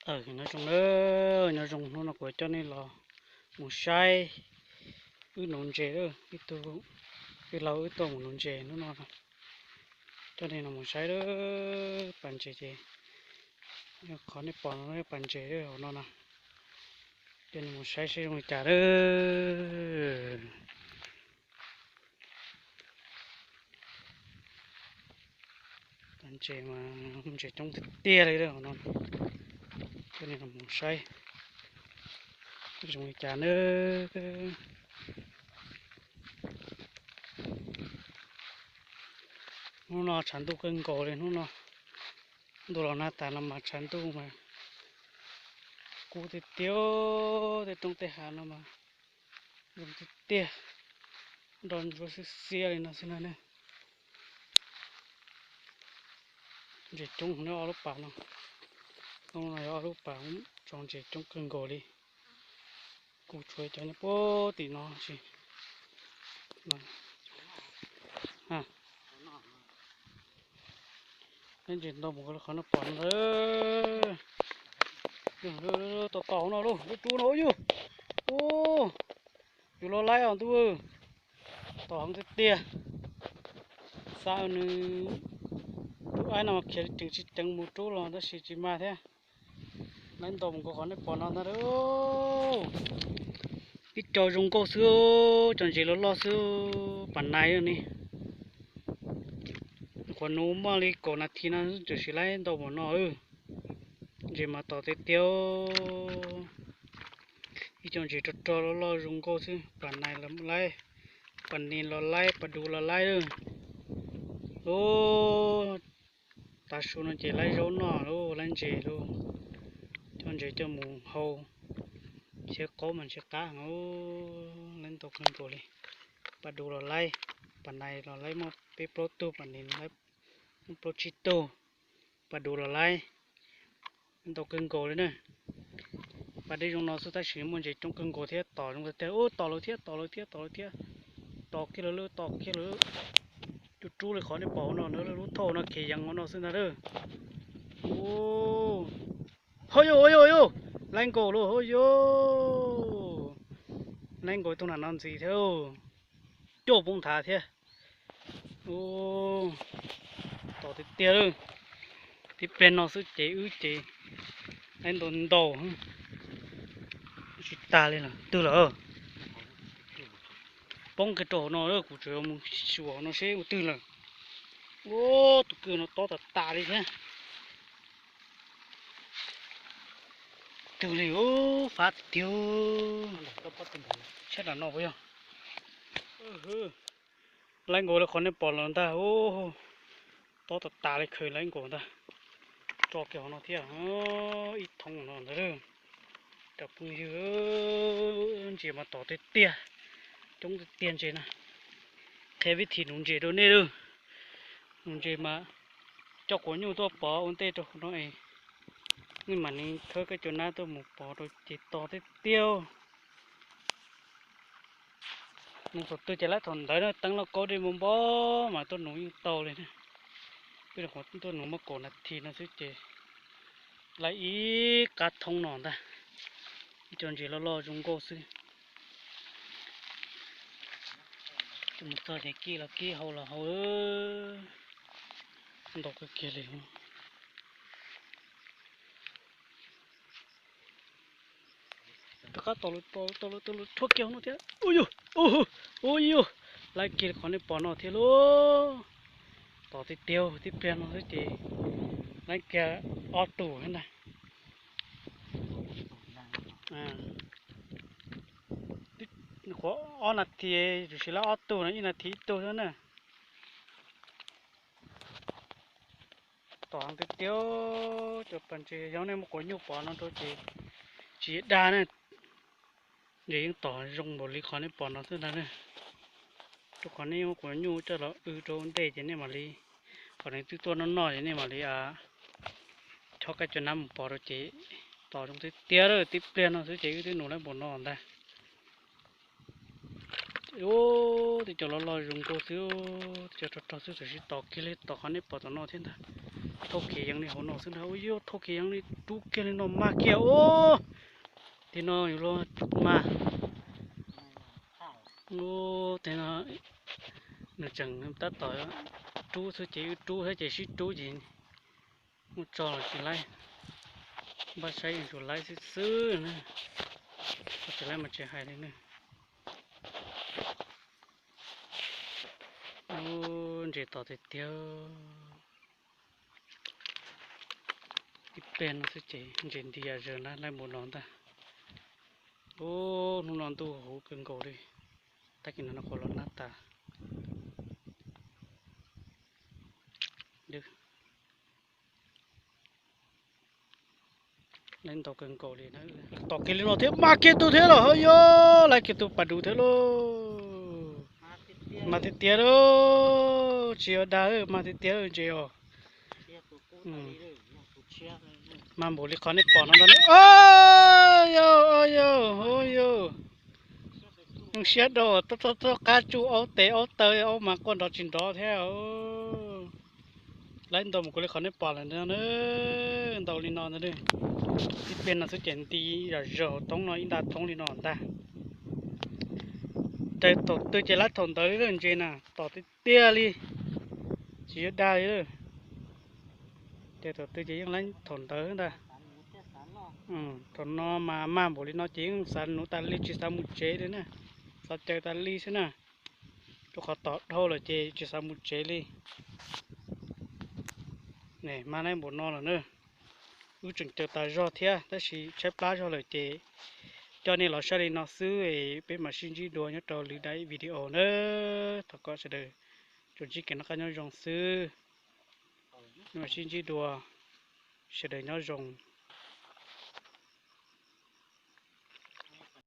Aws, nyob zoo na, nyob zoo, hnub no kuv coj nej los mus saib wb nuv ntses, ib tug tij laug wb tuaj mus nuv ntses hnub no. Coj nej los mus saib lawm, pas ntses ces qhov nej pom no pas ntses hauv no na. Coj nej mus saib seb zoo li cas lawm. Pas ntses mas ntses coob tiag tiag li lawm hauv no. Coj nej los mus saib zoo li cas na. Hnub no tshav ntuj kawg nkaus li hnub no. Ntuj los nag tas no mas tshav ntuj mas kub tiag tiag, tej roob tej hav no mas zoo tiag tiag, nroj ntsuab xiab xiab li no xwb na. Ntses coob ne, ob lub pas no, no yog ob lub pas tso ntses coob kawg nkaus li. Kuj tshuav cov nyob puag tim no tsis. Ntses ntau mus qhov no pom no. Tom tom no lauj, lub rub no yug. Yus los laib os ntuj, tom heev tiag tiag. Xav nws tus aib no mas khiav ceev tsis ceev mus rub los tab sis tsis mag thiab. Laib ntau mus nkaus qhov nej pom no ntag. Ib co zoo nkauj xwb, cov ntses loj loj xwb, pas nais ni. Qhuav nuv muaj li kaum nas this no tam sim laib ntau mus no. Ntses mas tom tiag tiag. Ib co ntses rog rog loj loj zoo nkauj xwb, pas nais los laib, pas nis los laib, pas dub los laib. Lub tav su no ces laib zaub noj lauj, laib ntses lauj. Coj ntses coj mus hau, ntses qaub mas ntses qab heev, laib ntau kawg nkaus li. Pas dub los laib, pas nais los laib muaj peb plaub tug, pas nis laib muaj plaub tsib tug, pas dub los laib, ntau kawg nkaus li na. Pas dej zoo no xwb tab sis muaj ntses coob kawg nkaus thiab, tom zoo tiag tiag. Ub, tom lawm thiab, tom lawm thiab, tom lawm thiab. Tom kiag lawm, tom kiag lawm. Rub rub li qhov nej pom hauv no na, lub thauj no khiav yees hauv no xwb ntag lauj. Ub, ho yog, ho yog, ho yog, laib nkaus lauj, ho yog. Laib nkaus tus nam no ntxiv thiab, cuaj poob nthav thiab. Tom tiag tiag lawm. Tib pliag no xwb ces wb ces laib ntau ntau, tsis tag li lawm, twg lawm. Poob kiag rau hauv no, kuv tseem yuav mus xyuas hauv no seb ua twg lawm. Ua, tus kwj no tob tas tas li thiab. Twg li, fab tiag. Sab nram no puas yog? Laib nkaus li qhov nej pom los ntag. Tob tas tas li, khaws laib nkaus ntag. Tso kiag hauv no thiab, ib thoob no ntag. Cov phooj ywg, ntses mas tom tiag tiag, coob tiag tiag ntses na. Qhia vib thim nuv ntses rau nej lauj. Nuv ntses mas coj quav nyuj tuaj pov ua ntej rau hauv no es nej mam li khawb kab cov nab tuaj mus pov rau ces tom tiag tiag. Nuv thaum twg ces laib thaum ntawd na, teeb lauj kaub dej npau npau mas tuaj nuv yeej tau li na. Peb qhuav tuaj nuv muaj kaum nas this no xwb ces laib ib qab thoob no ntag. Ib co ntses loj loj zoo nkauj xwb. Mus txog ces kib los kib, hau los hau, ntau kawg kiag li. Rov qab tom lawm, tom lawm, tom lawm, rhuav kiag hauv no thiab. Ua yug, ua yug, laib kiag li qhov nej pom no thiab lauj. Tom tiag tiag, tib pliag no xwb ces laib kiag ob tug thiab ntag. Qhuav ob nas this, tab sis laib ob tug no, ib nas this ib tug xwb na. Tom heev tiag tiag, cov pas ntses yog nej muaj quav nyuj pov no rau ces tsis dag na. Ntses yeej tom zoo npaum li qhov nej pom no xwb ntag na. Rau qhov nej muaj quav nyuj coj los w rau ntej ces nej mam li, qhov nws twb tuaj noj noj ces nej mam li chob kab cov nab mus pov rau ces tom zoo tiag tiag, tib pliag no xwb ces wb twb nuv laib npaum no ntag. Ub, tej cov loj loj zoo nkauj xwb, tej cov rog rog xwb, tam sim tom kiag li tom qhov nej pom tom no thiab ntag. Thauj khiav yees li hauv no xwb ntag. Ua yog thauj khiav yees li rub kiag li no mag kiag os. Tim no yuav luag mag. Tim no nws tseem tab tom rub xwb ces wb rub thiab ces sib rub ces mus tso los tsis laib. Npaj saib yuav tsum laib xwb xwb na. Tsis laib mas tsis hais li na. Ub, ntses tom tiag tiag. Ib pliag no xwb ces ntses nti yam zawg na, laib npaum no ntag. Ub, hnub no ntuj huv kawg nkaus li. Tag kis no no qhuav los nag tas. Laib ntau kawg nkaus li na. Tom kiag li no thiab mag kiag tug thiab los ho yog laib kiag tug pas dub thiab lauj. Mag tiag tiag lauj, tsis yog dag, mag tiag tiag lauj ntses os. Mag npaum li qhov nej pom no ntag. Yog, yog, yog, siab rau, txoj qab tsuj aub tes aub taw, aub mas quaj nrov tsis nrov thiab. Laib ntau mus kuv li qhov nej pom lawm ntag, ntau li no ntag. Ib pliag no xwb ces nti zom zaws hauv thoob no ib nta thoob li no ntag. Raws thaum twg ces laib thaum ntawd li lawm ntses na, tom tiag tiag li. Tsis yog dag li lawm. Ces thaum twg ces yeej laib thaum ntawd ntag. Thaum no mas mag npaum li no ces yeej xav nuv tas li tsis xav mus tsev li na. Xav caws tas li xwb na. Rau qhov tom dhau lawm ces tsis xav mus tsev li. Mag laib npaum no lawm na. Wb tseem caws tas zog thiab tab sis tshaib plab zog lawm ces coj nej los saib li no xwb es peb mam sib ntsib dua nyob rau lwm daim video na. Thov kom sawv daws tsuas ntsib kev noj qab nyob zoo xwb. Peb mam sib ntsib dua, sawv daws nyob zoo.